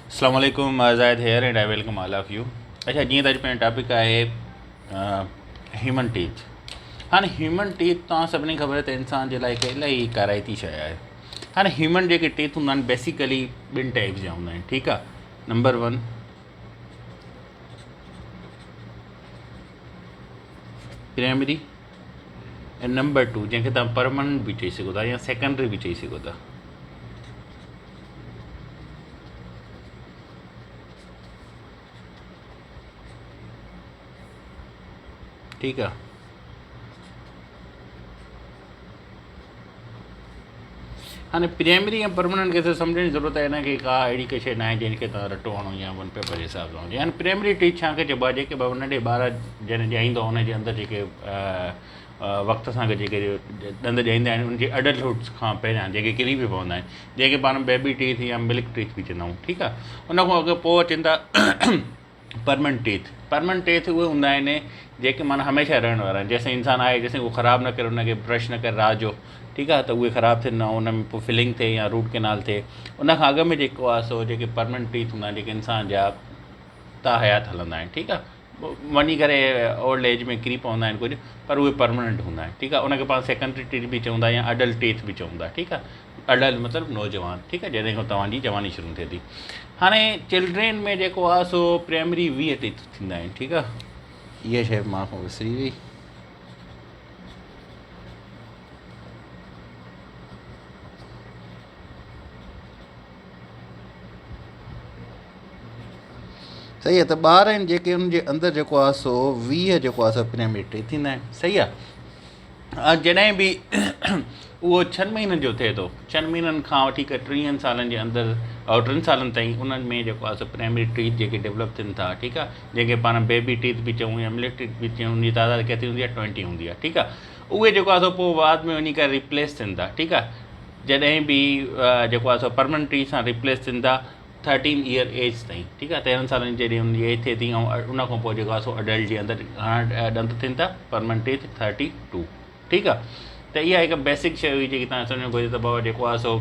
اسلام عليڪم Zahid here and I welcome all of you. اچھا جيئن ته اڄ پنهنجو ٽاپڪ آهي هيومن ٽيٿ. هاڻي هيومن ٽيٿ توهان سڀني خبر ته انسان جي لاء هڪ الاهي ڪارائتي شيء آهي. هاڻي هيومن جيڪي ٽيٿ هوندا آهن بيسيڪلي ٻن ٽائپس جا هوندا آهن، ٺيڪ آهي. نمبر 1 پرائمري ۽ نمبر 2 جنهن کي توهان پرماننٽ به چئي سگهو ٿا يا سيڪنڊري به چئي سگهو ٿا. ٺيڪ آ. هاڻي پرائمري ۽ پرماننٽ کي سمجهڻ جي ضرورت آهي، هن کي ڪا اهڙي ڪا شيء ناهي جنهن کي توهان رٽو هڻو يا ون پيپر جي حساب سان هجي. هاڻي پرائمري ٽيچ ڇا کي چئبو آهي؟ جيڪي بابا ننڍي ٻار جڏهن ڄائيندو آهي ان جي اندر جيڪي وقت سان گڏ جيڪي ڏند ڄائيندا آهن ان جي اڊلٽ هوڊ کان پهريان جيڪي ڪري به پوندا آهن، جنهن کي پاڻ بيبي ٽيٿ يا ملڪ ٽيٿ به چوندا آهيون، ٺيڪ آهي. ان کان اڳ پوء اچن ٿا پرمنٽ ٽيٿ. پرمنٽ ٽيٿ اهي هوندا آهن جيڪي معنيٰ هميشه رهڻ وارا آهن، جيسين انسان آهي جيسين اهو خراب نه ڪري، ان کي برش نه ڪري رات جو، ٺيڪ آهي، ته اهي خراب ٿين نه ان ۾ پوء فلنگ ٿئي يا روٽ ڪينال ٿئي. ان کان اڳ ۾ جيڪو آهي سو جيڪي پرمنٽ ٽيٿ هوندا آهن جيڪي انسان جا تا حيات هلندا آهن، ٺيڪ آهي، وڃي ڪري اولڊ ايج ۾ ڪري پوندا آهن ڪجهه، پر اهي پرمننٽ هوندا آهن، ٺيڪ آهي. ان کي پاڻ سيڪنڊري ٽيٿ به چئون ٿا يا اڊلٽ ٽيٿ به چئون ٿا، ٺيڪ آهي. اڊلٽ مطلب نوجوان، ٺيڪ آهي، جڏهن کان توهان جي جواني شروع ٿئي ٿي. هاڻي چلڊرين ۾ جيڪو آهي سو پرائمري 20 ٽيٿ ٿيندا آهن، ٺيڪ آهي. اها شيء مان کان وسري وئي. صحيح آهي ته ٻار آهن جيڪي ان جي اندر جيڪو آهي سو 20 جيڪو آهي سو پرائمري ٽيٿ ٿيندا آهن، صحيح آهي. جڏهن به اهو 6 مهينن جو ٿئي ٿو، 6 مهينن کان وٺي ڪري 30 سالن جي اندر او 3 سالن تائين انهن ۾ جيڪو آهي سو پرائمري ٽيٿ جيڪي ڊيولپ ٿين ٿا، ٺيڪ آهي، جنهن کي پاڻ بيبي ٽيٿ به چئون يا ملڪ ٽيٿ به چئون، ان جي تعداد ڪيتري هوندي آهي؟ 20 هوندي آهي، ٺيڪ آهي. اهي جيڪو آهي سو پوء بعد ۾ وڃي ڪري ريپليس ٿين ٿا، ٺيڪ آهي، جڏهن به جيڪو آهي سو پرمننٽ ٽيٿ سان ريپليس ٿين ٿا 13 ايئر ايج تائين، ٺيڪ آهي. 13 سالن جي جڏهن ان جي ايج ٿئي ٿي ۽ ان کان پوء جيڪو آهي سو اڊلٽ جي اندر گهڻا ڏند ٿين ٿا پرمننٽ ٽيٿ 32، ٺيڪ آهي. ته اها هڪ بيسڪ شيء هئي جيڪي تان سمجهڻ گهرجي ته بابا جيڪو آهي سو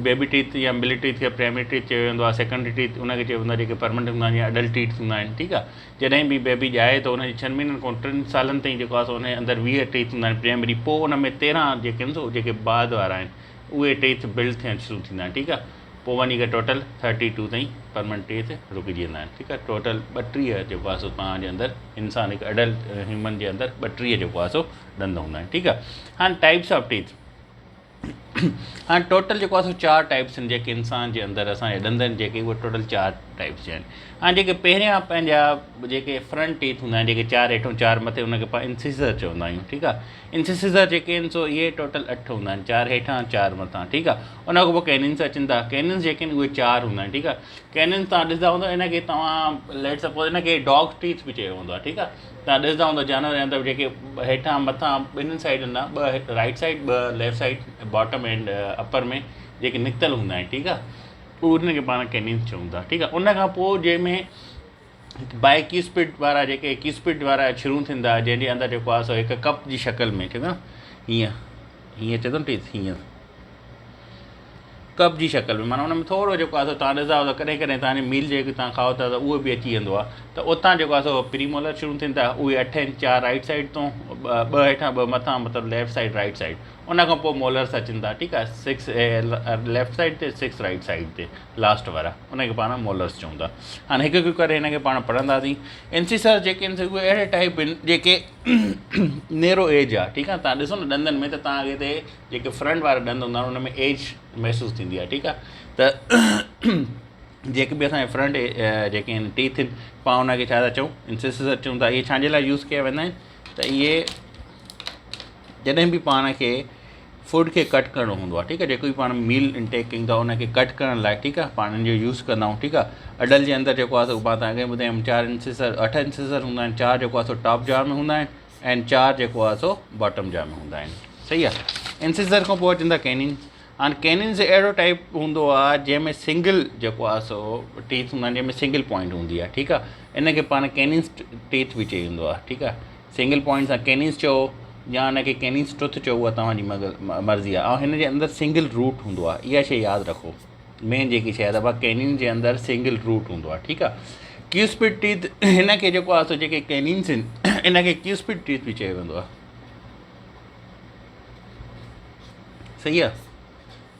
بيبي ٽيٿ يا ملڪ ٽيٿ کي پرائمري ٽيٿ چيو ويندو آهي، سيڪنڊري ٽيٿ ان کي چيو ويندو آهي جيڪي پرمننٽ هوندا آهن يا اڊلٽ ٽيٿ هوندا آهن، ٺيڪ آهي. جڏهن به بيبي ڄائي ته ان جي 6 مهينن کان 3 سالن تائين جيڪو آهي سو ان جي اندر 20 ٽيٿ هوندا آهن پرائمري، پوء ان ۾ 13 جيڪي آهن سو جيڪي بعد وارا آهن اهي ٽيٿ بلڊ ٿيڻ شروع ٿيندا آهن، ٺيڪ آهي. پوء وڃي ڪري ٽوٽل 32 تائين پرمننٽ ٽيٿ رڪجي ويندا آهن، ٺيڪ آهي. ٽوٽل 32 جيڪو آهي سو توهان جي اندر انسان هڪ اڊلٽ هيومن جي اندر 32 جيڪو آهي سو ڏند هوندا آهن، ٺيڪ آهي. هاڻي ٽائپس آف ٽيٿ، هاڻي ٽوٽل جيڪو آهي سو 4 ٽائپس آهن جيڪي انسان جي اندر اسان جي ڏند آهن جيڪي اهي ٽوٽل 4 ٽائپس جا آهن. هاڻي جيڪي پهريان پنهنجا جيڪي فرنٽ ٽيٿ هوندا آهن جيڪي 4 هيٺون 4 مٿي ان کي پاڻ انسيسر چوندا آهيون، ٺيڪ آهي. انسيسر جيڪي آهن سو اهي ٽوٽل 8 هوندا آهن، 4 هيٺان 4 مٿان، ٺيڪ آهي. ان کان پوء ڪيننس اچن ٿا، ڪيننس جيڪي آهن اهي 4 هوندا آهن، ٺيڪ آهي. ڪيننس توهان ڏسندا هوندو ان کي توهان ليٽ سپوز ان کي ڊاگ ٽيٿ به چيو ويندو آهي، ٺيڪ آهي. توهان ڏسندا هوندو جانور جي اندر جيڪي هيٺان مٿان ٻنهين سائيڊن ڏانهن 2 right side 2 left side bottom and upper ۾ جيڪي نڪتل هوندا آهن، ٺيڪ آهي، انهن کي پاڻ ڪيننس چئون ٿا، ٺيڪ آهي. ان کان پوء جنهن ۾ بائي ڪيوسپڊ وارا جيڪي ڪيوسپڊ وارا شروع ٿين ٿا جنهن جي اندر جيڪو آهي سو هڪ ڪپ جي شڪل ۾، ٺيڪ آهي، هيئن هيئن چئي ٿو نه ٽيٿ، هيئن ڪپ جي شڪل ۾ معنيٰ ان ۾ ٿورو جيڪو آهي سو توهان ڏسندا هوندؤ ڪڏهن ڪڏهن توهان جي ميل جيڪي توهان کائو ٿا ته اهو به اچي ويندو آهي ته اتان جيڪو آهي سو پري مولر شروع ٿين ٿا، اهي 8 آهن، 4 رائيٽ سائيڊ تون 2 هيٺان 2 مٿان، مطلب ليفٽ سائيڊ رائيٽ سائيڊ. ان کان پوء مولرس اچن ٿا، ٺيڪ آهي، 6 ليفٽ سائيڊ تي 6 رائيٽ سائيڊ تي لاسٽ وارا ان کي پاڻ مولرس چئون ٿا. هاڻي هڪ هڪ ڪري هن کي پاڻ پڙهنداسين. انسيسر جيڪي آهن سي اهي اهڙي ٽائيپ آهن جيڪي نيرو ايج آهي، ٺيڪ آهي. توهان ڏسو نه ڏندن ۾ ته توهان کي هتي جيڪي فرنٽ وارا ڏند هوندا آهن ان ۾ ايج محسوس ٿيندي آهي، ٺيڪ آهي. ته جيڪي به اسان جي فرنٽ جيڪي آهن ٽيٿ آهن پاڻ ان کي ڇا ٿا چئون؟ انسيسر چئون ٿا. اهي ڇا جي لاء يوز ڪيا ويندا آهن؟ ته اهي جڏهن به پاڻ کي فوڊ کي ڪٽ ڪرڻو هوندو آهي، ٺيڪ آهي، جيڪو به پاڻ ميل انٽيڪ ڪيون ٿا ان کي ڪٽ ڪرڻ لاء، ٺيڪ آهي، پاڻ ان جو يوز ڪندا آهيون، ٺيڪ آهي. اڊلٽ جي اندر جيڪو آهي سو پاڻ تان اڳي ٻڌايم 4 انسيسر 8 انسيسر هوندا آهن، 4 جيڪو آهي سو ٽاپ جا ۾ هوندا آهن ۽ 4 جيڪو آهي سو باٽم جا ۾ هوندا آهن، صحيح آهي. انسيسر کان پوء اچن ٿا ڪيننس. هاڻي ڪيننس اهڙو ٽائپ هوندو آهي جنهن ۾ سنگل جيڪو آهي سو ٽيٿ هوندا آهن، جنهن ۾ سنگل پوائنٽ هوندي آهي، ٺيڪ آهي. ان کي پاڻ ڪيننس ٽيٿ به چئي ويندو آهي، ٺيڪ آهي. سنگل پوائنٽ سان ڪيننس چئو يا ان کي ڪيننس ٽوٿ چئو، اها توهان جي مرضي آهي. ۽ هن جي اندر سنگل روٽ هوندو آهي، اها شيء ياد رکو. مين جيڪي شيء آهي ته ڪينين جي اندر سنگل روٽ هوندو آهي ٺيڪ آهي. ڪيوسپڊ ٽيٿ هن کي جيڪو آهي سو جيڪي ڪينينس آهن ان کي ڪيوسپڊ ٽيٿ به چيو ويندو آهي صحيح آهي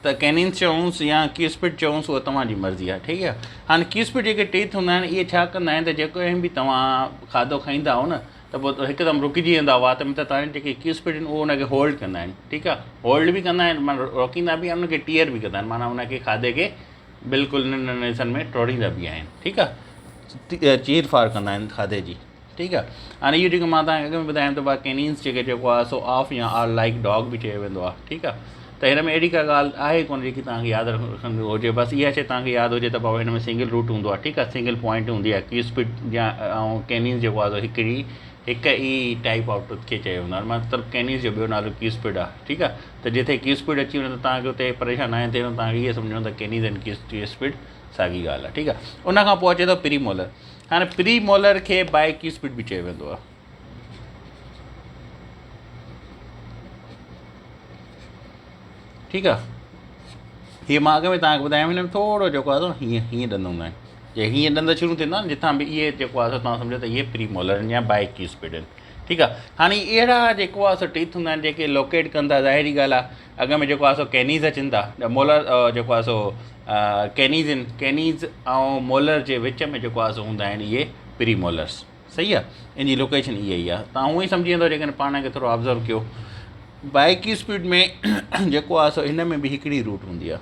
ته ڪينينس چئونس يا ڪيوسپڊ چئونس اها توهان جي مرضي آهي ٺيڪ آهي. هاڻي ڪيوسپڊ جيڪي ٽيٿ هوندا آهن اهي ڇا ڪندا آهن ته جيڪو به توهان کاڌو کائيندا آهيو نه ته پوء هڪدم رڪجي ويندو آهي وات ۾ ته توهان جيڪي ڪيوسپڊ آهن اهو ان کي هولڊ ڪندا آهن ٺيڪ آهي هولڊ به ڪندا آهن معنيٰ روڪيندا به آهن ان کي ٽيئر به ڪندا آهن معنيٰ ان کي کاڌي کي بلڪل ننڍن ننڍن حصن ۾ ٽوڙيندا به آهن ٺيڪ آهي چير ڦاڙ ڪندا آهن کاڌي جي ٺيڪ آهي. هاڻي اهو جيڪو مان توهان کي اڳ ۾ ٻڌايم ته ڪينينس جيڪي جيڪو آهي سو آف يا آر لائڪ ڊاگ به چيو ويندو آهي ٺيڪ آهي. ته هن ۾ اهڙي ڪا ڳالهه آهي ڪونه جيڪي توهان کي ياد رکڻ هجي بس اها شيء توهان کي ياد هجي ته بابا هن ۾ سنگل روٽ هوندو آهي ٺيڪ آهي سنگل پوائنٽ هوندي آهي ڪيوسپڊ يا ۽ ڪينينس جيڪو آهي سو هڪڙي هڪ ئي ٽائپ آف ٽوٿ کي چيو ويندو آهي مطلب ڪينينس جو ٻيو نالو ڪيوسپڊ آهي ٺيڪ آهي. ته جتي ڪيوسپڊ اچي وڃي ته توهان کي اتي پريشان ناهي ٿيڻو توهان کي اهو سمجهڻو ته ڪينينس ۽ ڪيوسپڊ ساڳي ڳالهه آهي ٺيڪ آهي. ان کان پوء اچي ٿو پري مولر. هاڻي پري مولر کي بائي ڪيوسپڊ به چيو ويندو آهي. ٺيڪ آهي هي مان اڳ ۾ توهان کي ٻڌايم هن ۾ ٿورو جيڪو آهي سو هيئن هيئن ڏند هوندا آهن جي هيئن ڏند شروع ٿيندا آهن جتان به اهي جيڪو آهي سو توهان سمجهو ته اهي پري مولر آهن يا بائي ڪيوسپڊ آهن ٺيڪ آهي. هاڻي اهڙا جيڪو آهي سو ٽيٿ هوندا آهن جيڪي لوڪيٽ ڪن ٿا ظاهري ڳالهه آهي اڳ ۾ جيڪو آهي سو ڪينيز اچن ٿا مولر جيڪو آهي سو ڪينيز آهن ڪينيز ۽ مولر جي وچ ۾ جيڪو آهي سو هوندا آهن اهي پري مولرس صحيح آهي ان جي لوڪيشن اها ئي آهي تان هونئن ئي سمجهي ويندو جيڪڏهن پاڻ کي ٿورو آبزرو ڪيو بائڪي اسپيڊ ۾ جيڪو آهي سو هن ۾ به هڪڙي روٽ هوندي آهي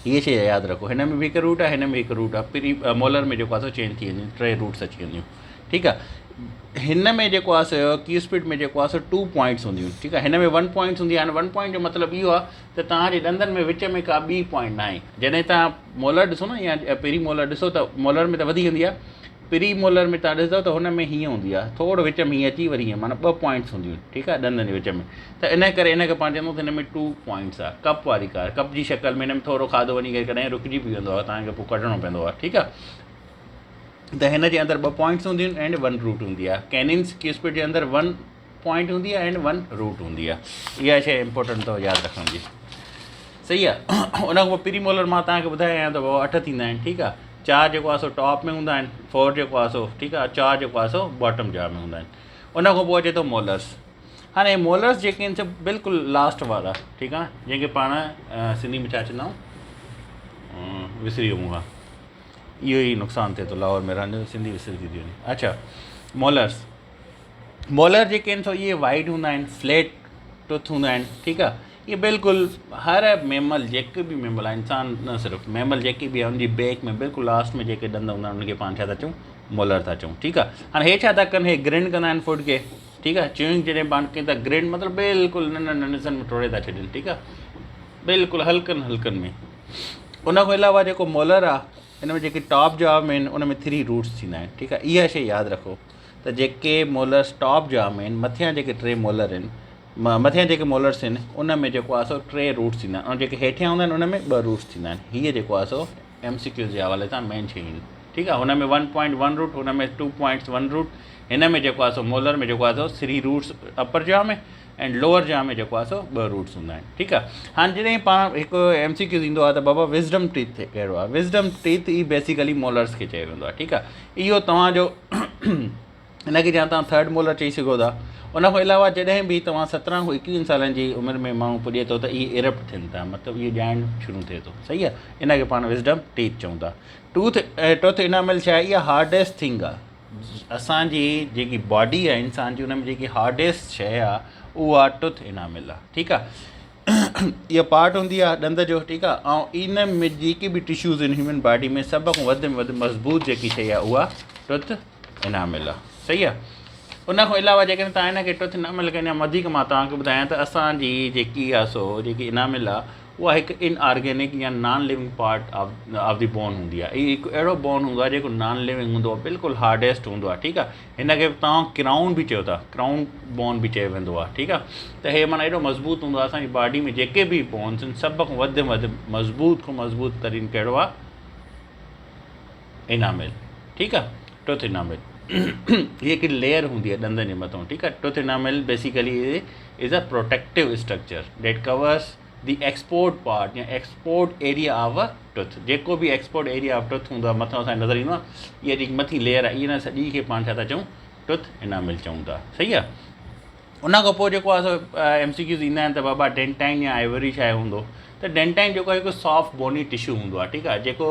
هيء شيء ياد رکو هن ۾ به هڪ روٽ آهي هن ۾ هڪ روٽ آهي پري مولر ۾ جيڪو آهي سو چينج ٿي وينديون ٽي روٽس اچي وينديون ٺيڪ آهي هن ۾ جيڪو آهي سو ڪي اسپيڊ ۾ جيڪو آهي سو ٽو پوائنٽس هونديون ٺيڪ آهي هن ۾ ون پوائنٽس هوندي آهي ون پوائنٽ جو مطلب اهو آهي ته توهان جي ڏندن ۾ وچ ۾ ڪا ٻي پوائنٽ نه آهي جڏهن توهان مولر ڏسو نه يا پري مولر ڏسو ته مولر ۾ ته وڌي ويندي آهي پري مولر ۾ توهان ڏسندو ته هن ۾ هيئن هوندي آهي ٿورو وچ ۾ هيئن اچي وري هيئن معنيٰ ٻه پوائنٽس هونديون آهن ٺيڪ آهي ڏندن جي وچ ۾ ته ان ڪري ان کي پاڻ چوندو ته هن ۾ ٽو پوائنٽس آهي ڪپ واري ڪار ڪپ جي شڪل ۾ هن ۾ ٿورو کاڌو وڃي ڪري ڪڏهن رڪجي به ويندو آهي توهان کي پوء ڪڍڻو پوندو آهي ٺيڪ آهي ته هن جي اندر ٻه پوائنٽس هونديون آهن اينڊ ون روٽ هوندي آهي ڪيننس ڪيوسپڊ جي اندر ون پوائنٽ هوندي آهي اينڊ ون روٽ هوندي آهي اها شيء امپورٽنٽ اٿو ياد رکڻ جي صحيح آهي ان کان پوء پري مولر مان توهان کي ٻڌايو آهيان ته بابا اٺ ٿيندا آهن ٺيڪ آهي چار جيڪو آهي سو ٽاپ ۾ هوندا آهن فور جيڪو آهي سو ٺيڪ آهي چار جيڪو آهي سو باٽم جا ۾ هوندا آهن ان کان پوء اچي ٿو مولرس هاڻي مولرس جيڪي آهن سي بلڪل لاسٽ وارا ٺيڪ آهي جنهن کي پاڻ سنڌي ۾ ڇا چوندا آهيون وسري ويو مون کان اهو ئي نقصان ٿئي ٿو لاهور ۾ رهڻ جو سنڌي وسرجي ٿي وڃي اڇا مولرس مولر جيڪي آهن سو اهي وائيڊ هوندا آهن فليٽ ٽوٿ هوندا آهن ٺيڪ آهي اهي بلڪل هر ميمل جيڪي به ميمل آهن انسان نه صرف ميمل جيڪي به آهن ان جي بيڪ ۾ بلڪل لاسٽ ۾ جيڪي ڏند هوندا آهن ان کي پاڻ ڇا ٿا چئون مولر ٿا چئون ٺيڪ آهي هاڻي هي ڇا ٿا ڪن هي گرنڊ ڪندا آهن فوڊ کي ٺيڪ آهي چيونگ جڏهن پاڻ ڪن ٿا گرنڊ مطلب بلڪل ننڍن ننڍن حصن ۾ ٽوڙي ٿا ڇڏين ٺيڪ آهي بلڪل هلڪن هلڪن ۾ ان کان علاوه جيڪو مولر آهي ان ۾ جيڪي ٽاپ جا ۾ آهن ان ۾ ٿري روٽس ٿيندا آهن ٺيڪ آهي اها شيء ياد رکو ته جيڪي مولرس ٽاپ جا ۾ آهن مٿيان جيڪي ٽي مولر آهن مٿيان جيڪي مولرس آهن ان ۾ جيڪو آهي سو ٽي روٽس ٿيندا آهن ۽ جيڪي هيٺيان هوندا آهن ان ۾ ٻه روٽس ٿيندا آهن هيء جيڪو آهي سو ايم سي ڪيوز جي حوالي سان مين شيون آهن ٺيڪ آهي هن ۾ ون پوائنٽ ون روٽ هن ۾ ٽو پوائنٽس ون روٽ هن ۾ جيڪو آهي سو مولر ۾ جيڪو آهي سو ٿري روٽس اپر جا ۾ ۽ لوئر جا ۾ جيڪو آهي سو ٻه روٽس هوندا آهن ٺيڪ آهي هاڻي جڏهن پاڻ هڪ ايم سي ڪيوز ايندو آهي ته بابا وزڊم ٽيٿ ڪهڙو آهي وزڊم ٽيٿ ئي بيسيڪلي مولرس کي چيو ويندو آهي ٺيڪ آهي اهو توهان جو ان کي يا توهان ٿرڊ مولر چئي سگهو ٿا ان کان علاوه جڏهن به توهان سترهن کان ايڪويهن سالن جي عمر ۾ ماڻهو پڄي ٿو ته اهي ارپٽ ٿين ٿا مطلب اهو ڄائڻ شروع ٿئي ٿو صحيح آهي ان کي پاڻ وزڊم ٽيٿ چئون ٿا ٽوٿ ٽوٿ انامل ڇا آهي اها هارڊيسٽ ٿنگ آهي اسان جي جيڪي باڊي آهي انسان جي ان ۾ جيڪي هارڊيسٽ شيء آهي اها ٽوٿ انامل آهي ٺيڪ آهي اها پارٽ هوندي آهي ڏند جو ٺيڪ آهي ۽ ان ۾ جيڪي به ٽشوز آهن هيومن باڊي ۾ سڀ کان وڌ ۾ وڌ مضبوط جيڪي شيء آهي اها ٽوٿ انامل آهي صحيح آهي ان کان علاوه جيڪڏهن توهان هن کي ٽوٿ انامل کي اڃا وڌيڪ مان توهان کي ٻڌايان ته اسان جي جيڪي آهي سو جيڪي انامل آهي اها هڪ ان آرگينڪ يا non living part of the bone هوندي آهي. هي هڪ اهڙو بون هوندو آهي جيڪو نان لونگ هوندو آهي بلڪل هارڊيسٽ هوندو آهي ٺيڪ آهي هن کي توهان ڪرائون به چئو ٿا ڪرائون بون به چيو ويندو آهي ٺيڪ آهي ته هي معنيٰ ايڏو مضبوط هوندو آهي اسانجي باڊي ۾ جيڪي به بونس آهن سڀ کان وڌ ۾ وڌ مضبوط کان مضبوط ترين ڪهڙو آهي اناميل ٺيڪ آهي ٽوٿ اناميل هي هڪ ليئر هوندي آهي ڏندن جي مٿان ٺيڪ آهي tooth enamel basically is a protective structure that covers The export part يا ايڪسپورٽ ايريا آف ٽوٿ. جيڪو به ايڪسپورٽ ايريا آف ٽوٿ هوندو آهي، مٿان اسان کي نظر ايندو آهي، اها جيڪي مٿين ليئر آهي، ان سڄي کي پاڻ ڇا ٿا چئون؟ ٽوٿ انامل چئون ٿا. صحيح آهي. ان کان پوء جيڪو آهي سو ايم سي ڪيوز ايندا آهن ته بابا ڊينٽائن يا آئيوري ڇا هوندو؟ ته ڊينٽائن جيڪو آهي هڪ سافٽ بوني ٽشو هوندو آهي، ٺيڪ آهي، جيڪو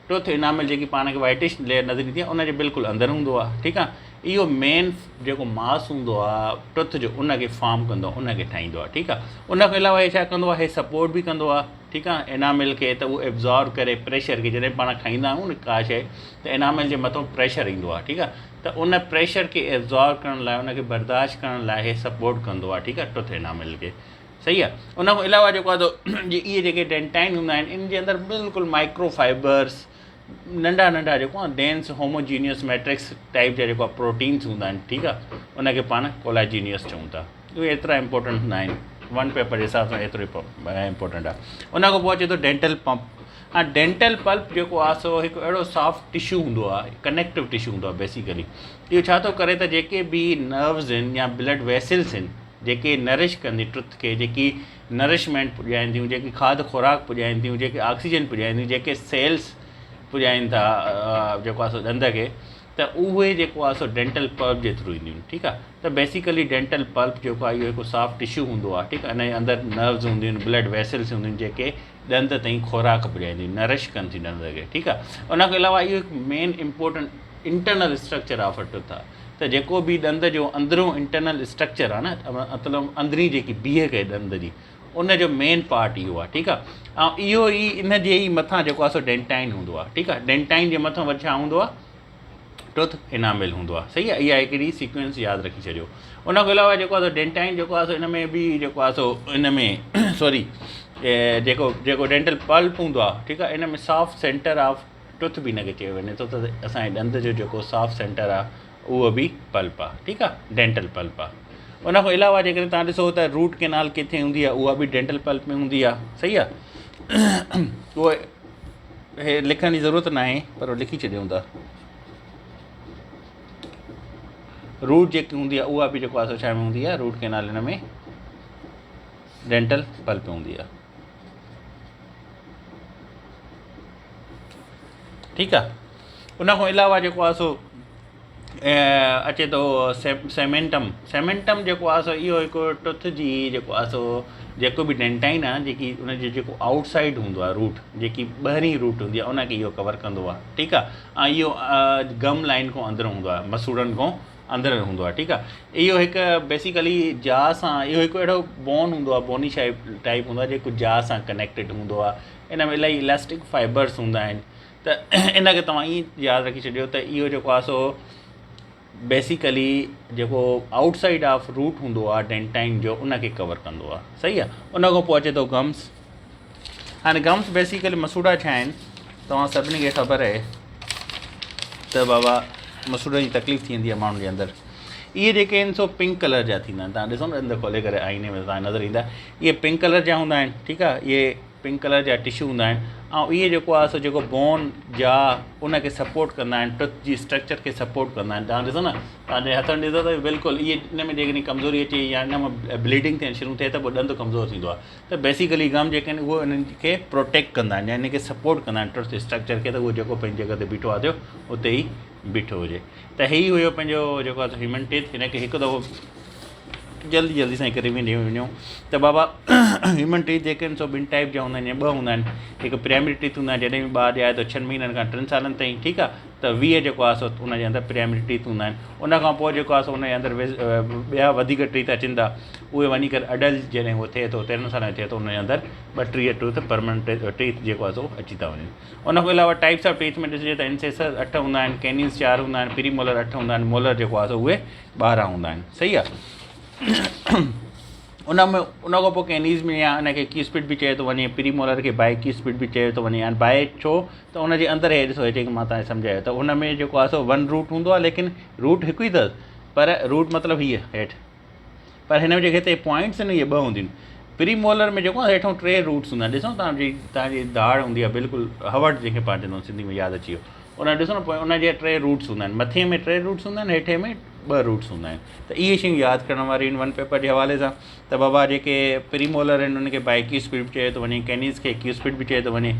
ٽوٿ انامل جيڪي پاڻ کي وائٽش ليئر نظر ايندي آهي ان جي بلڪل اندر هوندو آهي، ٺيڪ آهي. اهو مين جيڪو ماس هوندو آهي ٽوٿ جو ان کي فارم ڪندو آهي، ان کي ٺاهيندو آهي، ٺيڪ آهي. ان کان علاوه هي ڇا ڪندو آهي؟ هي سپورٽ به ڪندو آهي، ٺيڪ آهي، انامل کي ته اهو ابزارب ڪري پريشر کي. جڏهن پاڻ کائيندا آهيون نه ڪا شيء ته انامل جي مٿان پريشر ايندو آهي، ٺيڪ آهي، ته ان پريشر کي ابزارب ڪرڻ لاء، ان کي برداشت ڪرڻ لاء هي سپورٽ ڪندو آهي، ٺيڪ آهي، ٽوٿ انامل کي. صحيح آهي. ان کان علاوه جيڪو آهي جي اهي جيڪي ڊينٽائن هوندا آهن ان جي اندر بلڪل مائڪرو فائبرس ننڍا ننڍا جيڪو آهي ڊينس هوموجينيس ميٽرڪس ٽائپ جا جيڪو آهي پروٽينس هوندا آهن، ٺيڪ آهي، ان کي پاڻ ڪولاجينيس چئون ٿا. اهي ايترا امپورٽنٽ نه آهن، ون پيپر جي حساب سان ايترو امپورٽنٽ آهي. ان کان پوء اچي ٿو ڊينٽل پمپ. هاڻ ڊينٽل پلپ جيڪو آهي سو هڪ اهڙو سافٽ ٽشو هوندو آهي، ڪنيڪٽو ٽشو هوندو آهي. بيسيڪلي اهو ڇا ٿو ڪري ته جيڪي به نروز آهن يا بلڊ ويسلس آهن جيڪي نرش ڪندي ٽوٿ کي، جيڪي نرشمينٽ پڄائين ٿيون، جيڪي کاڌ خوراڪ پڄائين ٿيون، جيڪي آڪسيجن پڄائين ٿيون، جيڪي سيلس پڄائين ٿا جيڪو آهي سو ڏند کي، ته اهي جيڪو آهي سو ڊينٽل پلپ جي ٿرو اينديون آهن، ٺيڪ آهي. ته بيسيڪلي ڊينٽل پلپ جيڪو آهي اهو هڪ سافٽ ٽشو هوندو آهي، ٺيڪ آهي. ان جي اندر نروز هونديون آهن، بلڊ ويسلس هونديون آهن جيڪي ڏند تائين خوراڪ پڄائينديون، نرش ڪن ٿيون ڏند کي، ٺيڪ آهي. ان کان علاوه اهو هڪ main important internal structure of tooth آهي، ته جيڪو به ڏند جو اندرون انٽرنل اسٽرڪچر آهي نه، مطلب اندرين جيڪي بيهڪ آهي ڏند جي، ان جو مين پارٽ اهو آهي، ٺيڪ آهي. ۽ اهو ئي ان جي ئي مٿان جيڪو آهي سو ڊينٽائن هوندو آهي، ٺيڪ آهي. ڊينٽائن جي مٿان وري ڇا هوندو آهي؟ ٽوٿ اناميل هوندو آهي. صحيح آهي. اها هڪڙي سيڪوينس ياد رکي ڇڏيو. ان کان علاوه جيڪو آهي سو ڊينٽائن جيڪو آهي سو ان ۾ به جيڪو آهي سو ان ۾ سوري جيڪو جيڪو ڊينٽل پلپ هوندو آهي، ٺيڪ آهي، ان ۾ سافٽ سينٽر آف ٽوٿ به ان کي چيو وڃي ٿو ته اسان جي ڏند جو جيڪو سافٽ سينٽر آهي اهو به پلپ آهي، ٺيڪ آهي، ڊينٽل پلپ آهي. ان کان علاوه جيڪڏهن تان ڏسو ته روٽ ڪينال ڪٿي هوندي آهي، اها به ڊينٽل پلپ ۾ هوندي آهي. صحيح آهي. اهو هي لکڻ جي ضرورت ناهي پر لکي ڇڏيون ٿا. روٽ جيڪي هوندي آهي اها به جيڪو آهي سو ڇا ۾ هوندي آهي؟ روٽ ڪينال هن ۾ ڊينٽل پلپ هوندي آهي، ٺيڪ آهي. ان کان علاوه جيڪو آهي سو اچي ٿو سيمينٽم. سيمينٽم جيڪو آهي سو اهو هڪ ٽوٿ جي جيڪو آهي سو جيڪو به ڊينٽائن آهي جيڪي ان جو جيڪو آئوٽ سائيڊ هوندو آهي، روٽ جيڪي ٻاهرين روٽ هوندي آهي ان کي اهو ڪور ڪندو آهي، ٺيڪ آهي. ۽ اهو گم لائن کان اندر هوندو آهي، مسوڙن کان اندر هوندو آهي، ٺيڪ آهي. اهو هڪ بيسيڪلي جا سان اهو هڪ اهڙو بون هوندو آهي، بوني شائپ ٽائپ هوندو آهي جيڪو جا سان ڪنيڪٽيڊ هوندو آهي. ان ۾ الاهي الاسٽڪ فائبرس هوندا آهن. ته ان کي توهان ائين ياد رکي ڇڏيو ته اهو جيڪو آهي سو بيسيڪلي جيڪو آئوٽ سائيڊ آف روٽ هوندو آهي ڊينٽائن جو ان کي ڪور ڪندو آهي. صحيح آهي. ان کان پوء اچي ٿو گمس. هاڻي گمس بيسيڪلي مسوڙا ڇا آهن توهان سڀني کي خبر آهي ته بابا مسوڙن جي تڪليف ٿي ويندي آهي ماڻهن جي اندر. اهي جيڪي آهن سو پنڪ ڪلر جا ٿيندا آهن. توهان ڏسو نه ڏند کولي ڪري آئيني ۾ توهان نظر ايندا، اهي پنڪ ڪلر جا هوندا آهن، ٺيڪ آهي. اهي پنڪ ڪلر جا ٽشو هوندا آهن ۽ اهي جيڪو آهي سو جيڪو بون جا ان کي سپورٽ ڪندا آهن، ٽوٿ جي اسٽرڪچر کي سپورٽ ڪندا آهن. توهان ڏسو نه، توهان جڏهن هٿن ڏسو ته بلڪل اهي ان ۾ جيڪڏهن ڪمزوري اچي يا ان مان بليڊنگ ٿيڻ شروع ٿئي ته پوء ڏند ڪمزور ٿيندو آهي. ته بيسيڪلي گم جيڪي آهن اهي انهن کي پروٽيڪٽ ڪندا آهن يا ان کي سپورٽ ڪندا آهن ٽوٿ اسٽرڪچر کي، ته اهو جيڪو پنهنجي جڳهه تي بيٺو آهي اتي ئي بيٺو هجي. ته هي هيو پنهنجو جيڪو آهي هيومن ٽيٿ. هن کي هڪ دفعو جلدي جلدي سان هڪ ريويو ڏيئي وڃون ته بابا هيومن ٽيٿ جيڪي آهن سو ٻن ٽائپ جا هوندا آهن يا ٻه هوندا آهن. هڪ پرائمري ٽيٿ هوندا آهن جڏهن به ٻار ڄائي ٿو ڇهن مهينن کان ٽن سالن تائين، ٺيڪ آهي، ته 20 جيڪو آهي سو ان جي اندر پرائمري ٽيٿ هوندا آهن. ان کان پوء جيڪو آهي سو ان جي اندر ٻيا وڌيڪ ٽيٿ اچن ٿا، اهي وڃي ڪري اڊلٽ جڏهن هو ٿئي ٿو 13 سالن جو ٿئي ٿو ان جي اندر 32 ٽوٿ پرماننٽ ٽيٿ جيڪو آهي سو اچي ٿا وڃن. ان کان علاوه ٽائپس آف ٽيٿ ۾ ڏسجي ته انسيسر 8 هوندا آهن، ڪينينس 4 هوندا آهن، پري مولر 8 هوندا آهن، مولر جيڪو آهي سو اهي 12 هوندا آهن. صحيح آهي. ان ۾ ان کان پوء ڪينيز ۾ يا ان کي ڪيسپڊ به چيو ٿو وڃي، پري مولر کي بائي ڪيسپڊ به چيو ٿو وڃي. يعني بائي ڇو ته ان جي اندر هي ڏسو هي جيڪي مان توهان کي سمجهايو ته ان ۾ جيڪو آهي سو ون روٽ هوندو آهي، ليڪن روٽ هڪ ئي اٿس پر روٽ مطلب هيء هيٺ، پر هن ۾ جيڪي هتي پوائنٽس آهن اهي ٻه هونديون آهن. پري مولر ۾ جيڪو آهي هيٺون ٽي روٽس هوندا آهن. ڏسو توهان جي توهان جي ڌاڙ هوندي آهي بلڪل هوڙ جنهن کي پاڻ چوندا آهيون سنڌي ۾ ياد اچي ويو، ان ڏسو نه پوء ان جي ٽي روٽس هوندا آهن، مٿي ۾ ٽي روٽس هوندا آهن، هيٺين ۾ ٻه روٽس هوندا آهن. ته اهي شيون ياد ڪرڻ واريون آهن ون پيپر جي حوالي سان ته بابا جيڪي پري مولر آهن ان کي بائي ڪيوسپڊ به چيو ٿو وڃي، ڪينيز کي ڪيوسپڊ به چيو ٿو وڃي.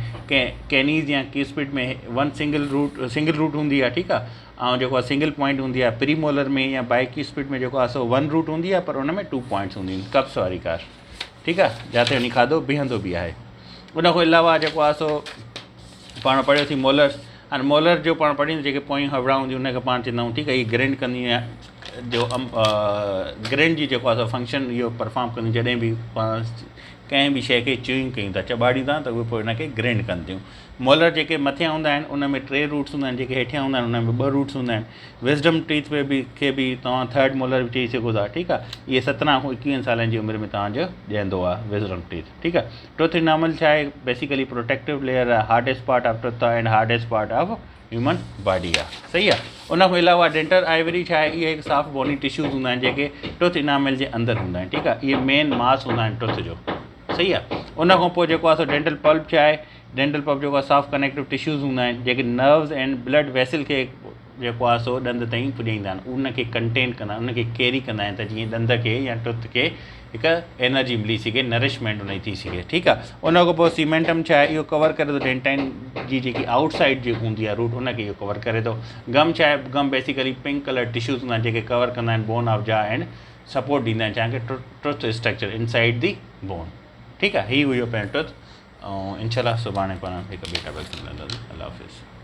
ڪينيز يا cuspid ۾ one single root single root هوندي آهي، ٺيڪ آهي، ۽ جيڪو آهي سنگل پوائنٽ هوندي آهي. پري مولر ۾ يا بائي ڪيوسپڊ ۾ جيڪو آهي سو ون روٽ هوندي آهي پر ان ۾ ٽو پوائنٽس هونديون آهن. ڪپس واري ڪار، ٺيڪ آهي، جاتي وڃي کاڌو بيهندو به آهي. ان کان علاوه جيڪو آهي سو پاڻ پڙهيوسين مولرس. هاڻي مولر جو پاڻ پڙهيون جيڪي پويون هوڙا هونديون ان کي پاڻ چوندا آهيون، ٺيڪ آهي، اهي گرينڊ ڪنديون يا جو گرينڊ جي جيڪو آهي سو فنڪشن اهو پرفارم ڪنديون. جڏهن به پاڻ ڪنهن به شيء کي چيونگ ڪيون ٿا، چٻاڙيون ٿا ته اهي پوء ان کي گرينڊ ڪن ٿيون. مولر جيڪي مٿيان هوندا آهن ان ۾ ٽي روٽس هوندا آهن، جيڪي هيٺيان هوندا آهن ان ۾ ٻه روٽس هوندا آهن. وزڊم ٽيٿ ۾ به کي به توهان ٿرڊ مولر به چئي سگهو ٿا، ٺيڪ آهي. اهي 17 کان 21 سالن جي عمر ۾ توهان جو ڄائيندو آهي وزڊم ٽيٿ، ٺيڪ آهي. ٽوٿ انامل ڇا آهي؟ بيسيڪلي پروٽيڪٽو ليئر آهي، هارڊيسٽ پارٽ آف ٽوٿ آهي and hardest part of human body آهي، صحيح آهي. ان کان علاوه ڊينٽل آئيوري ڇا آهي؟ اهي هڪ سافٽ بوني ٽشوز هوندا آهن جيڪي ٽوٿ انامل جي اندر هوندا آهن، ٺيڪ آهي. اهي مين ماس هوندا آهن ٽوٿ جو، صحيح آهي. ان کان پوء جيڪو آهي سو ڊينٽل پلپ ڇا آهي؟ ڊينٽل پلپ جيڪو آهي سافٽ ڪنيڪٽو ٽشوز هوندا آهن جيڪي نروز اينڊ بلڊ ويسل کي جيڪو آهي سو ڏند تائين پڄائيندا آهن، ان کي ڪنٽين ڪندا آهن، ان کي ڪيري ڪندا آهن ته جيئن ڏند کي يا ٽوٿ کي هڪ انرجي ملي سگهي، نرشمينٽ ان جي ٿي سگهي، ٺيڪ آهي. ان کان پوء سيمينٽم ڇا آهي؟ اهو ڪور ڪري ٿو ڊينٽائن جي جيڪي آئوٽ سائيڊ جي هوندي آهي روٽ، ان کي اهو ڪور ڪري ٿو. گم ڇا آهي؟ گم بيسيڪلي پنڪ ڪلر ٽشوز هوندا آهن جيڪي ڪور ڪندا آهن بون آف جا اينڊ سپورٽ ڏيندا آهن ڇا کي tooth structure inside the bone, ٺيڪ آهي. هي هيو پنهنجو ٽوٿ ۽ انشاء الله سڀاڻي پاڻ هڪ ٻئي ٽاپڪ سان ملنداسين. الله حافظ.